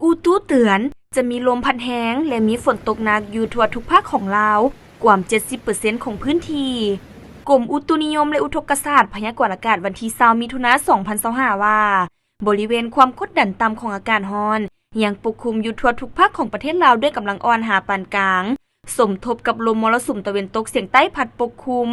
ອຸຕຸເຕືອນ ຈະມີລົມພັດແຮງ ແລະ ມີຝົນຕົກໜັກຢູ່ທົ່ວທຸກພາກຂອງລາວ, ກວມເຈັດສິບເປີເຊັນຂອງພື້ນທີ່. ກົມອຸຕຸນິຍົມ ແລະ ອຸທົກກະສາດ ພະຍາກອນອາກາດວັນທີຊາວ ມິຖຸນາ ສອງພັນຊາວຫ້າ ວ່າ ບໍລິເວນຄວາມກົດດັນຕ່ຳຂອງອາກາດຮ້ອນ ຍັງປົກຄຸມຢູ່ທົ່ວທຸກພາກຂອງປະເທດລາວດ້ວຍກຳລັງອ່ອນຫາປານກາງ, ສົມທົບກັບລົມມໍລະສຸມຕາເວັນຕົກສຽງໃຕ້ພັດປົກຄຸມ,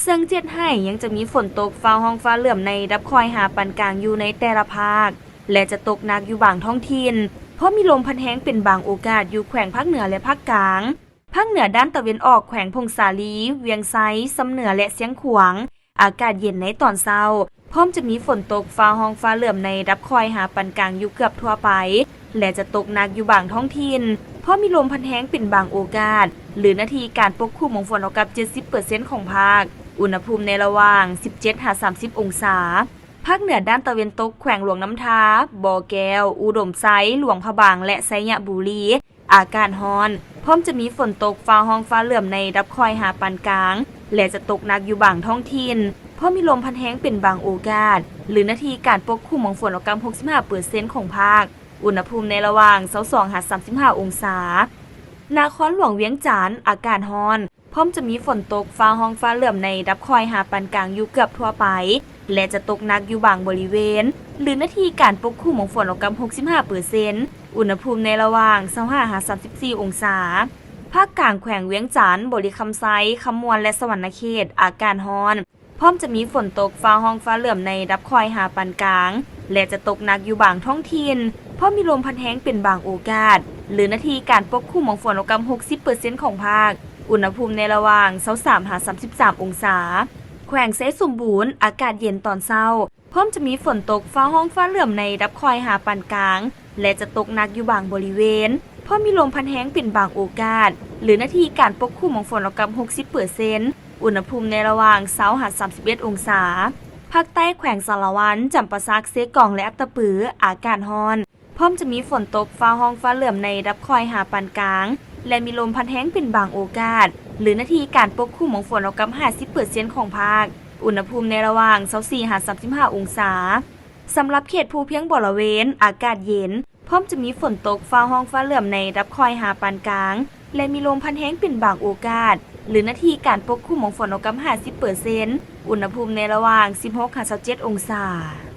ເຊິ່ງຈະເຮັດໃຫ້ຍັງຈະມີຝົນຕົກຟ້າຮ້ອງຟ້າເຫຼື້ອມໃນລະດັບຄ່ອຍຫາປານກາງຢູ່ໃນແຕ່ລະພາກ ແລະ ຈະຕົກໜັກຢູ່ບາງທ້ອງຖິ່ນ, ພ້ອມມີລົມພັດແຮງເປັນບາງໂອກາດຢູ່ແຂວງພາກເໜືອ ແລະ ພາກກາງ. ພາກເໜືອດ້ານຕາເວັນອອກ ແຂວງຜົ້ງສາລີ, ວຽງໄຊ, ຊຳເໜືອ ແລະ ຊຽງຂວາງ ອາກາດເຢັນໃນຕອນເຊົ້າ, ພ້ອມຈະມີຝົນຕົກຟ້າຮ້ອງຟ້າເຫຼື້ອມໃນລະດັບຄ່ອຍຫາປານກາງຢູ່ເກືອບທົ່ວໄປ ແລະ ຈະຕົກໜັກຢູ່ບາງທ້ອງຖິ່ນ, ພ້ອມມີລົມພັດແຮງເປັນບາງໂອກາດ ຫຼື ເນື້ອທີ່ການປົກຄຸມຂອງຝົນເທົ່າກັບເຈັດສິບເປີເຊັນຂອງພາກ, ອຸນຫະພູມໃນລະຫວ່າງສິບເຈັດຫາສາມສິບອົງສາ. ພາກເໜືອດ້ານຕາເວັນຕົກ ແຂວງຫຼວງນ້ຳທາ, ບໍ່ແກ້ວ, ອຸດົມໄຊ, ຫຼວງພະບາງ ແລະ ໄຊຍະບູລີ ອາກາດຮ້ອນ, ພ້ອມຈະມີຝົນຕົກຟ້າຮ້ອງຟ້າເຫຼື້ອມໃນລະດັບຄ່ອຍຫາປານກາງ ແລະ ຈະຕົກໜັກຢູ່ບາງທ້ອງຖິ່ນ, ພ້ອມມີລົມພັດແຮງເປັນບາງໂອກາດ ຫຼື ເນື້ອທີ່ການປົກຄຸມຂອງຝົນເທົ່າກັບຫົກສິບຫ້າເປີເຊັນຂອງພາກ, ອຸນຫະພູມໃນລະຫວ່າງຊາວສອງຫາສາມສິບຫ້າອົງສາ. ນະຄອນຫຼວງວຽງຈັນ ອາກາດຮ້ອນ, ພ້ອມຈະມີຝົນຕົກຟ້າຮ້ອງຟ້າເຫຼື້ອມໃນລະດັບຄ່ອຍຫາປານກາງຢູ່ເກືອບທົ່ວໄປ ແລະ ຈະຕົກໜັກຢູ່ບາງບໍລິເວນ ຫຼື ເນື້ອທີ່ການປົກຄຸມຂອງຝົນເທົ່າກັບຫົກສິບຫ້າເປີເຊັນ, ອຸນຫະພູມໃນລະຫວ່າງຊາວຫ້າຫາສາມສິບສີ່ອົງສາ. ພາກກາງ ແຂວງວຽງຈັນ, ບໍລິຄຳໄຊ, ຄຳມ່ວນ ແລະ ສະຫວັນນະເຂດ ອາກາດຮ້ອນ, ພ້ອມຈະມີຝົນຕົກຟ້າຮ້ອງຟ້າເຫຼື້ອມໃນລະດັບຄ່ອຍຫາປານກາງ ແລະ ຈະຕົກໜັກຢູ່ບາງທ້ອງຖິ່ນ, ພ້ອມມີລົມພັດແຮງເປັນບາງໂອກາດ ຫຼື ເນື້ອທີ່ການປົກຄຸມຂອງຝົນເທົ່າກັບຫົກສິບເປີເຊັນຂອງພາກ, ອຸນຫະພູມໃນລະຫວ່າງຊາວສາມຫາສາມສິບສາມອົງສາ. ແຂວງໄຊສົມບູນ ອາກາດເຢັນຕອນເຊົ້າ, ພ້ອມຈະມີຝົນຕົກຟ້າຮ້ອງຟ້າເຫຼື້ອມໃນລະດັບຄ່ອຍຫາປານກາງ ແລະ ຈະຕົກໜັກຢູ່ບາງບໍລິເວນ, ພ້ອມມີລົມພັດແຮງເປັນບາງໂອກາດ ຫຼື ເນື້ອທີ່ການປົກຄຸມຂອງຝົນເທົ່າກັບຫົກສິບເປີເຊັນ, ອຸນຫະພູມໃນລະຫວ່າງຊາວຫາສາມສິບເອັດອົງສາ. ພາກໃຕ້ ແຂວງສາລະວັນ, ຈຳປາສັກ, ເຊກອງ ແລະ ອັດຕະປື ອາກາດຮ້ອນ, ພ້ອມຈະມີຝົນຕົກຟ້າຮ້ອງຟ້າເຫຼື້ອມໃນລະດັບຄ່ອຍຫາປານກາງ ແລະ ມີລົມພັດແຮງເປັນບາງໂອກາດ ຫຼື ເນື້ອທີ່ການປົກຄຸມຂອງຝົນເທົ່າກັບຫ້າສິບເປີເຊັນຂອງພາກ, ອຸນຫະພູມໃນລະຫວ່າງຊາວສີ່ຫາສາມສິບຫ້າອົງສາ. ສຳລັບເຂດພູພຽງບໍລະເວນ ອາກາດເຢັນ, ພ້ອມຈະມີຝົນຕົກຟ້າຮ້ອງຟ້າເຫຼື້ອມໃນລະດັບຄ່ອຍຫາປານກາງ ແລະ ມີລົມພັດແຮງເປັນບາງໂອກາດ ຫຼື ເນື້ອທີ່ການປົກຄຸມຂອງຝົນເທົ່າກັບຫ້າສິບເປີເຊັນ, ອຸນຫະພູມໃນລະຫວ່າງສິບຫົກຫາຊາວເຈັດອົງສາ.